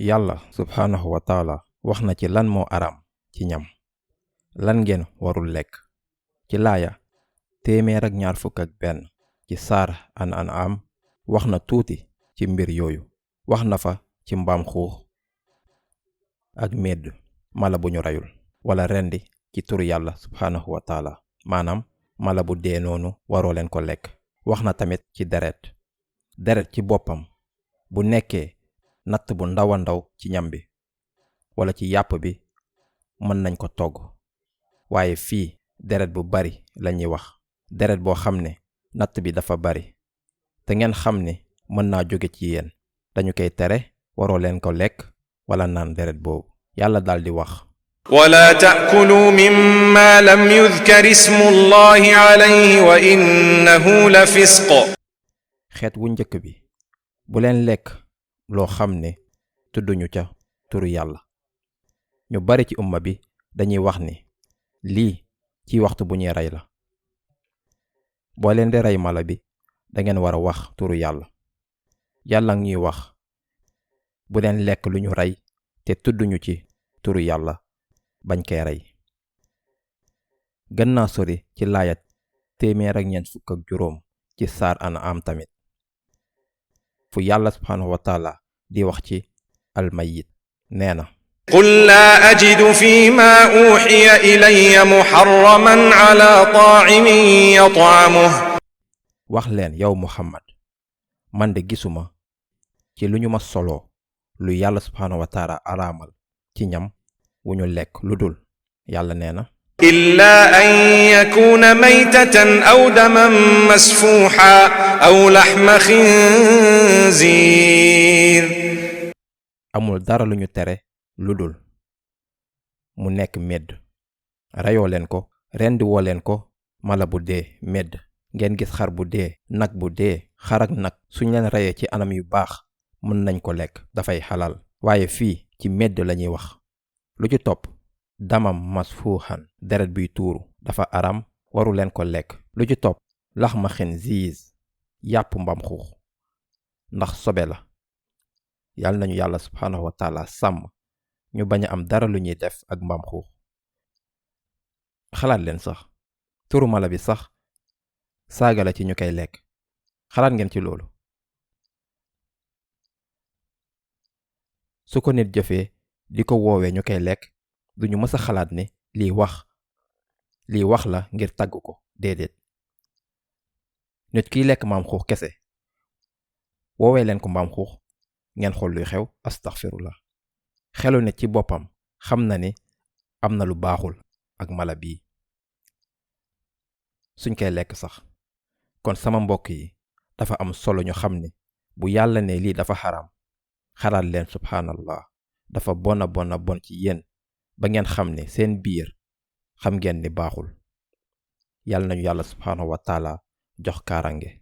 yàlla subhaanahu wa taala wax na ci lan moo araam ci ñam lan ngeen warul lekk ci laaya 121 ci saar An'am wax na tuuti ci mbir yooyu wax na fa ci mbaam xuux ak medd mala bu ñu reyul wala rendi ci turu yàlla subhaanahu wa taala maanaam mala bu dee noonu waroo leen ko lekk wax na tamit ci deret ci boppam bu nekkee natt bu ndaw a ndaw ci ñam bi wala ci yàpp bi mën nañ ko togg waaye fii deret bu bari lañuy wax deret boo xam ne natt bi dafa bari te ngeen xam ne mën naa jóge ci yéen dañu koy tere waroo leen ko lekk wala naan deret boobu yàlla daldi wax ولا تأكلوا مما لم يذكر اسم الله عليه وإنه لفسق xeet wu njëkk bi bu leen lekk loo xam ne tudduñu ca turu yàlla ñu bari ci umma bi dañuy wax ni lii ci waxtu bu ñuy rey la boo leen di rey mala bi dangeen war a wax turu yàlla ñuy wax bu leen lekk lu ñu rey te tudduñu ci turu yàlla bañ koy rey gën naa sori ci laayat 125 ci saar An'am tamit fu yàlla subhaanahu wa taala di wax ci almayit nee na قل لا أجد فيما أوحي إلي محرما على طاعم يطعمه wax leen yow Muhammad man de gisuma ci lu ñu ma soloo lu yàlla subhaanahu wa taala araamal ci ñam wu ñu lekk lu dul yàlla nee na إلا أن يكون ميتة أو دما مسفوحا أو لحم خنزير amul dara lu ñu tere lu dul mu nekk medd reyoo leen ko rendi woo leen ko mala bu dee medd ngeen gis xar bu dee nag bu dee xar ak nag suñ leen reyee ci anam yu baax mën nañ ko lekk dafay xalaal waaye fii ci medd lañuy wax lu ci topp damam masfuuxan deret biy tuuru dafa aram waru leen ko lekk lu ci topp laxma xinziir yàpp mbaam xuux ndax sobe la yàlla nañu yàlla subhaanahu wa taala sàmm ñu bañ a am dara lu ñuy def ak mbaam xuux xalaat leen sax turu mala bi sax saaga la ci ñu koy lekk xalaat ngeen ci loolu su ko nit jëfee di ko woowee ñu koy lekk duñu mës a xalaat ne lii wax la ngir tagg ko déedéet nit kiy lekk mbaam xuux kese woowee leen ko mbaam xuux ngeen xool luy xew astaghfirullah xelu nit ci boppam xam na ni am na lu baaxul ak mala bii suñ koy lekk sax kon sama mbokk yi dafa am solo ñu xam ne bu yàlla ne lii dafa xaraam xalaat leen subhaanallah dafa bon ci yéen ba ngeen xam ne seen biir xam ngeen ni baaxul yàlla nañu yàlla subhaanahu wa taala jox kaarange